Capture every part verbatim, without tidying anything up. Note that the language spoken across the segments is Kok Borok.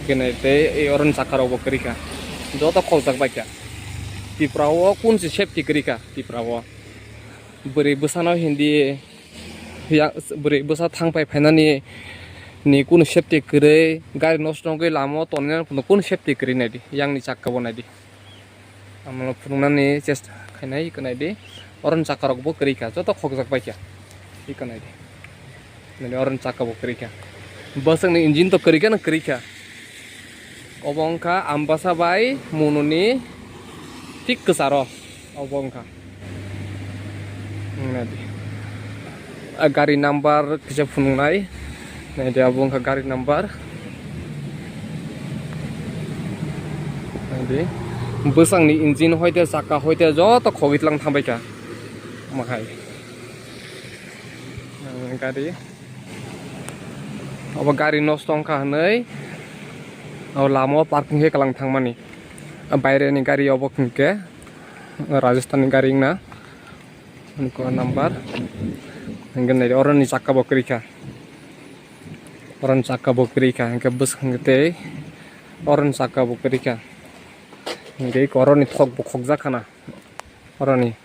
Khe nai tei, e, oroni chakka rok bo kwrwi kha. Joto khokjak bai kha. Tripura o kun se safety kwrwi kha Tripura o. Bwrwi bwsano hindi ya, bwrwi bwsa thang phai phainani ni kunu safety kwrwi, gari nosto wngwi lama o tonina kunu, kunu safety kwrwi naidi, yang ni chakka bo naidi. Amo phunuknani chesta khainai, iko naidi. Oroni chakka rok bo kwrwi kha, joto khokjak bai kha. Iko naidi. Nini oroni chakka bo kwrwi kha. Bwswk ni engine to kwrwi kha na kwrwi kha. Obo wngkha Ambasa bai Mununi thik kwcharo. Obo wngkha. Nadi. A gari number kisa phunuknai. Nadi, abo wngkha gari number. Nadi. Bwswk ni engine hoite, chakka hoite joto khogwi tlang thangbai kha. Mahai. Gari. Obo gari nosto wngkha hwnwi o lama o parking khe kwlang thangmani. Baire ni gari obo hwnkhe Rajasthan ni gari wngna. Ani ko number. Hwnkhe nai oroni chakka bo kwrwi kha. Oroni chakka bo kwrwi kha. Hwnkhe bwswk hwnkhe tei oroni chakka bo kwrwi kha. Hwnkhe oroni thok bo khokjak khana. Oroni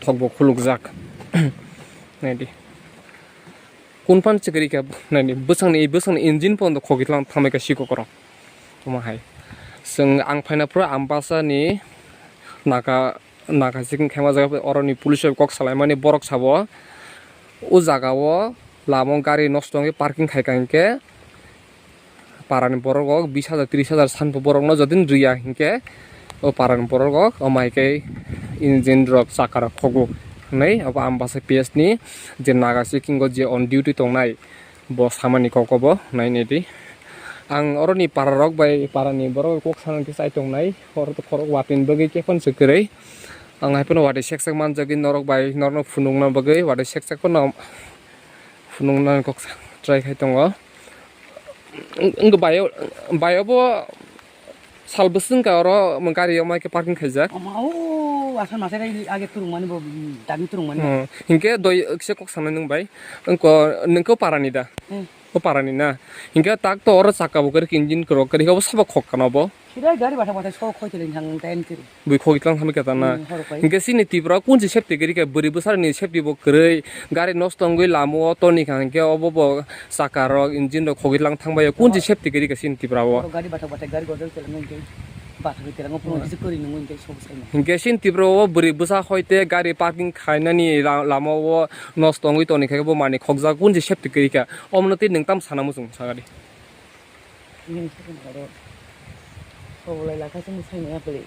thok bo khulukjak. Naidi. Kun phan se kwrwi kha, naidi, bwswkni, bwswkni engine pono khogwi tlang thangbai kha sikok rok. Omo hai. Chwng ang phaina phuru Ambasa ni naga, naga sikeng khaima jaga oroni police rok kok salaimani borok sabo. O jaga o lama o gari nosto wngwi parking khai kha hinkhe, parani borok rok bis hajar, tris hajar sanbo borok no jodi riya hinkhe, o parani borok rok omo hai khe engine rok chakka rok khogo hinwi abo Ambasa P S ni je naga sikeng o je on duty tongnai bo samani kok obo nai naidi. Ang oroni para rok bai parani borok kok sana khe chai tongnai, oro to khorok watwi ni bagwi khe phano se kwrwi. Ang hai phano watwi sek sek manjagwi norok bai norokno phunukna bagwi watwi sek sek phano phunukna kok try khai tongo. Wng, wng, bai, bai obo sal bwswk wngkha oro gari omo hai khe parking khaijak. Omo, o, asal masa age turung mani bo, dagi turung mani. Hmm. Hinkhe doi kisa kok sanai nwng bai. Wngko, nwng khe o parani da? Hmm. O parani na? Hinkhe tak to oro chakka bo kwrwi kha, engine kwrwi kwrwi kha, obo sabo khok kana obo? Khirai gari bathak bathak sok khoi tele thang time tiri. Bui khogwi tlang thangwi kha ta na. Hmm, horo pai. Hinkhe chini Tripura o kun se safety kwrwi kha, bwrwi bwsarokni safety bo kwrwi, gari nosto wngwi lama o toni kha hinkhe obo bo chakka rok, engine rok khogwi tlang thangbai o, kun se safety kwrwi kha chini Tripura o. Horo gari bathak bathak gari gojak tele wngwi khe bathak tele wngwi phunuknwi kisa kwrwi nungwi khe sok sai. Hinkhe chini Tripura o bwrwi bwsa hoite gari parking khainani la-, lama o nosto wngwi toni kha bo manwi khokjak kun se safety kwrwi kha. Omono tei nwng tamo sana muchung sa gari. Nini sakni oro sobolai lakha chwngbo sai manya kwlwi.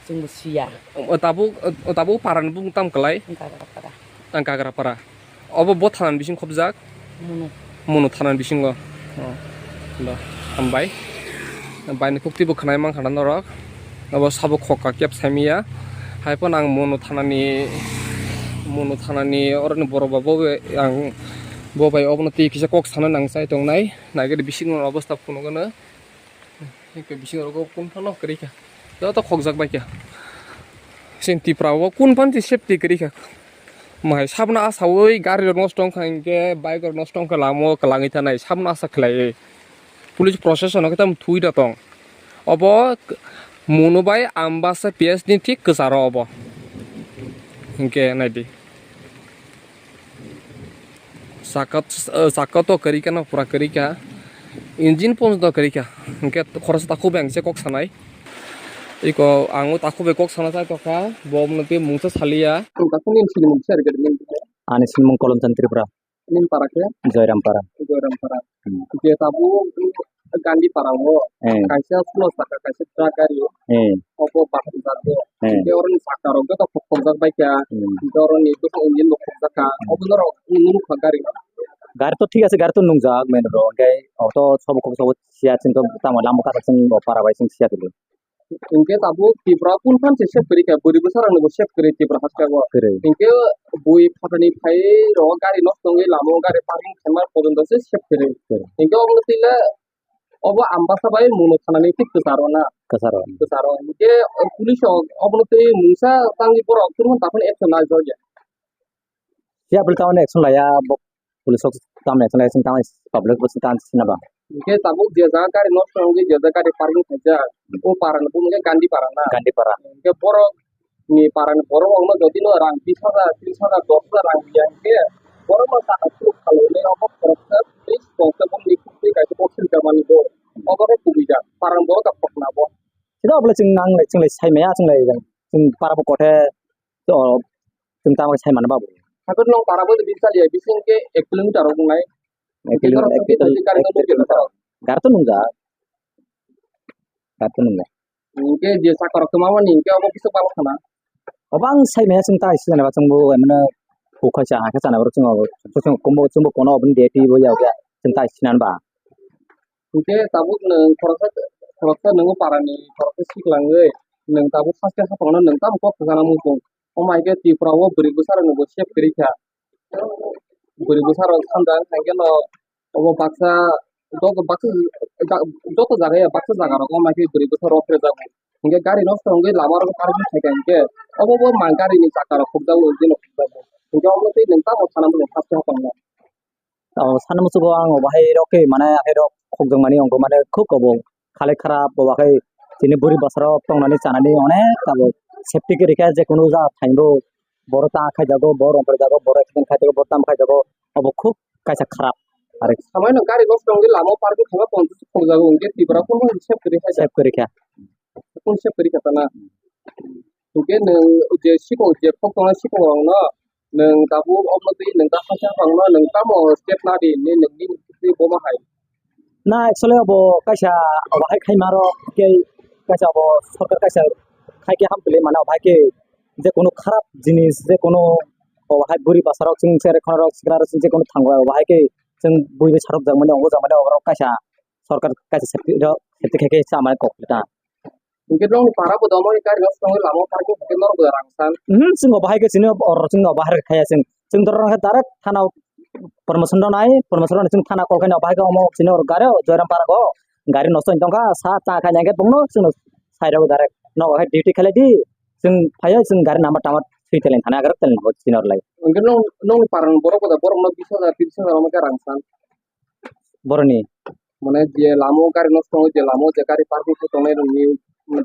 Chwngbo siya. O tabuk, o tabuk parani bumung tamo kwlai? Ang Kagrapara. Ang Kagrapara. Obo bo thanani bising khobjak? Munu. Munu thanani bisingo. Oh. Do, hambai. Baini kukti bo khwnai mankha na norok. Abo sabo khokha kep saimiya. Hai phano ang Munu thanani, Munu thanani oroni borok ba bo ang bo bai obono twi kisa kok sana nang chai tongnai. Nai gari bisingo obostha phunukgwno. Hingke bisingo rogo kun phano kwrwi kha. Joto khokjak bai kha. Chini Tripura o kun phan se safety kwrwi kha. Mahai sabno asaui gari rok nosto wngkha hinkhe bike rok nosto wngkha lama o kwlangwi thanai sabno asa khlaiwi. Police procession o khe tamo thwi da tong. Obo Munu bai Ambasa P S ni thik kwcharo obo. Hinkhe naidi. Saka, eh, saka to kwrwi kha no pura kwrwi kha. Engine pon to kwrwi kha. Hinkhe khoroksa takhuk bai ang se kok sanai. Iko ang o takhuk bai kok sana chai tokha. Bo omono tei mungsa saliya. Ani sinimung Kolom Chand Tripura. Nini para khe? Joyrampara. Joyrampara. Hmm. Je tabuk Gandhi para o. Eh. Kaisa slow saka, kaisa truck gari o. Eh. Obo bahai jago. Eh. Hingke oroni saka rok joto khokjak bai kha. Hmm. Hingke oroni bwskango engine bo khokjak kha. Hmm. Obo norok nukha gari no? Gari to thik ase, gari to nungjak main road o. Hingke auto sobo khok sobo siya chwngkhe tamo lama kaisa chwng para bai chwng siya tongwi. Hingke tabuk Tripura kun phan se sep kwrwi kha, bwrwi bwsa rok no bo sep kwrwi Tripura haste o. Kwrwi. Hingke bui phatani phai rok gari nosto wngwi lama o gari parking khaima porjonto se sep kwrwi. Kwrwi. Hingke obo twi le obo Ambasa bai Munu thanani thik kwcharo na. Kwcharo. Kwcharo. Hingke police rok obono twi mungsa tangwi borok tungmani takhwno action laijakya. Phiya bwlwi tamoni action laiya, bo police rok tamoni action laiya, chwng tamoni public bo chwng tamoni sinaba. Hingke tabuk je jaga gari nosto wngwi je jaga gari parking khaijak, o para ni bumo khe Gandhi para na? Gandhi para. Hingke borok ni para ni borok rok no jodi no rang bis hajar, tris hajar, dos hajar rang riya hingke borok no saka suk khalwi nai obo khoroksa tris khoroksa bumni khukwi kaisa box rijak mani bo. Obo khe kubui jak para ni borok da khokna bo. Sida obole chwng nang le chwng le sai maya chwng le chwng para bo kothe to chwng tamo sai mano babu. Hakhe nong para bo di sali ya bising ke ek kilometer rok nai. Ek kilo-, ek kilo-, gari ek kilometer. Gari to nungjak. Gari to nungjak. Hingke je saka rok tongma mani hingke obo kisa balo khana. Obo ang sai maya chwng tai sijana ba chwngbo emne bukha cha hakhe chana borok chwng obo chwng kombo chwngbo kono obo ni deti bo ya chwng tai sinan ba. Hingke tabuk nwng khoroksa khoroksa nwngo parani khoroksa siklangwi nwng tabuk haste hapangno nwng tamo kok kwchangna muchung. Omo hai khe Tripura o bwrwi bwsa rokno bo save kwrwi kha. Bwrwi bwsa rok sanja wng kha khe no obo baksa joto baksa joto jaga ya baksa jaga rok omo hai khe bwrwi bwsa rok rwjago. Hingke gari nosto wngwi lama rok parking khai kha hingke obo bo ma gari ni chakka rok khukjago engine rok khukjago. Hingke omo twi nwng tamo sana mano haste hapangno. O sana muchugo ang obo hai rok khe mane hai rok khokjak mani ongkha mane khub obo khalai kharap obo hai chini bwrwi bwsarok tongnani chanani onek tabuk safety khe rikha je kunu jaga thaingo borok ta khaijago borok rompai jago borok accident khaijago borok tamo khaijago obo khub kaisa kharap. Samai no gari nosto wngwi lama o parking khaima tong khokjago hwnkhe Tripura kunu save kwrwi kha. Save kwrwi kha. Kunu save kwrwi kha tana. Hwnkhe nwng je sikok je khok tongnai sikok rokno nwng tabuk omo twi nwng ta hakhe hapangno nwng tamo step na di hinwi nwng nini bwswk bomo hai. Na actually obo kaisa obo hai khaima rok tei kaisa obo sorkar kaisa khai khe ham kwlwi mano obo hai khe je kunu kharap jinis je kunu obo hai bwrwi bwsarok chwng cherek khorok sikla rok chwng je kunu thango obo hai khe chwng bui bai sarok jak mani obo jak mani obo rok kaisa sorkar kaisa safety rok safety khai khe cha mani kok ta. Hingke nokni para bo domo ni gari nosto wngwi lama o parking hingke norok bo rang san. Hmm, chwng obo hai khe chini oro chwng obo hai khe khaya chwng. Chwng dorok khe direct thana o promotion rw nai, promotion rw nai chwng thana call khai nai obo hai khe omo chini oro gari o Joyram para o gari nosto wng tong kha sa ta khai nai khe bongno chwngno sai rw direct nogo hai duty khlai di chwng phai o chwng gari number tama swi teleng thana agar teleng bo chini oro lai. Hingke nong nokni para ni borok bo da borok no bis hajar tris hajar omo khe rang san. Boroni. Mane je lama o gari nosto tongo, je lama o je gari parking khe tongnai rokni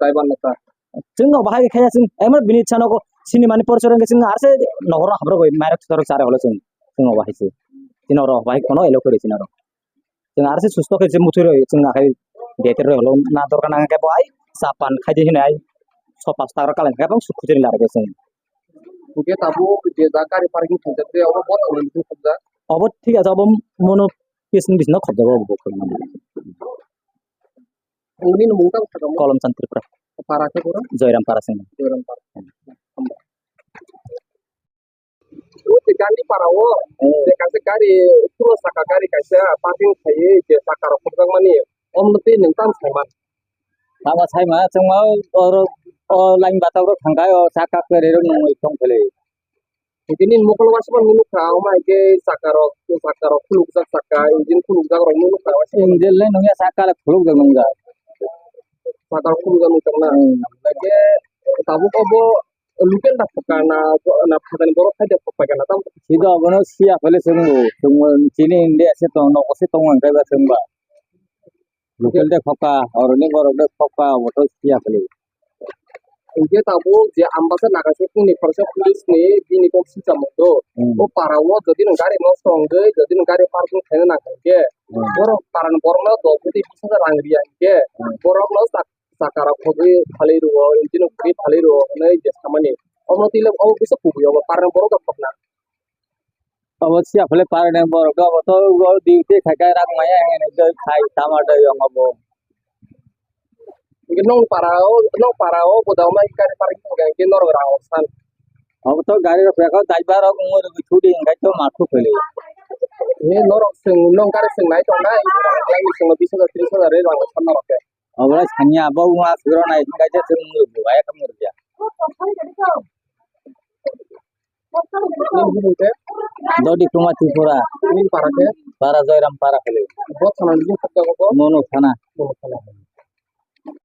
driver no ta. Chwng no bahai khe khaya chwng, emon bini chano ko sini mani porchor wngkhe chwng arse nohoro habrok bai mairok thoro chare holo chwng, chwng no bahai se. Chini oro bahai kono elo kore chini oro. Chwng arse susto khe chwng muthoi roi chwng akhai beter roi holo na dorkar nang khe bo ai cha pan khai di hinwi ai so pas ta rok kalang khe bang sukhuti lar khe chwng. Hingke tabuk je jaga gari parking khaijak tei obo bo thangwi bising khobjak. Obo thik asa obo mono pising bising no khobjago obo bo khobjago. Ang nini mung tang sakamo? Kolom Chand Tripura. Para khe boro? Joyram para sing. Joyram para. O je Gandhi para o, hmm, je kaisa gari, puro saka gari kaisa parking khaiwi je saka rok khobjakmani, omno twi nwng tamo saiman? Tamo saima chwngma oro o line batok rok thangkha o saka kwrwi rok nungwi tong phili. Tini mokol waisa nukha, omo hai khe saka rok, saka rok khulukjak saka, engine khulukjak rok nukha waisa. Engine le nungya saka le khulukjak nungya. Saka rok khulukjak nukha na. Hmm. Hai khe tabuk obo local da phoka na, na phatar ni borok hai da phoka na tamo. Sida abono siya phale chwngbo, chwngbo chini India se tong, nogo se tong ang kaiba chwngba. Local de phoka, oroni borok de phoka, obo to siya phale. Hingke tabuk je Ambasa Nagasipung ni khoroksa police ni bini kok sijak mung do. Hmm. O para o jodi no gari nosto wngwi, jodi no gari parking khaina nang khe, hmm, borok para ni borok no dos koti bis hajar rang riya hingke, hmm, borok no sak saka rok khogwi phalwi rwo, engine rok khogwi phalwi rwo hwnwi je samani. Omo twi le omo kisa kubui obo para borok rok khokna. Obo siya phale para borok rok obo to duty khai khai rang maya hwnwi khai tama dai omo bo. Hingke nong para o, nong para o bo da omo gari parking khai hingke norok rang rok san. Obo to gari rok phai kha driver rok wngwi rwgwi thudi hingke to ma thuk phele. He norok chwng nong gari chwng nai tongnai, yang ni chwngno bis hajar tris hajar rang rok san norok khe. Obo sanya bo wngma aswk rok nai hwnkhe je chwng nukgo bai tongmani rwya. Nini bumung khe? Dodi Kumar Tripura. Nini para khe? Para Joyram para khali. Bo thana nini khobjago bo? Nono thana. Nono thana.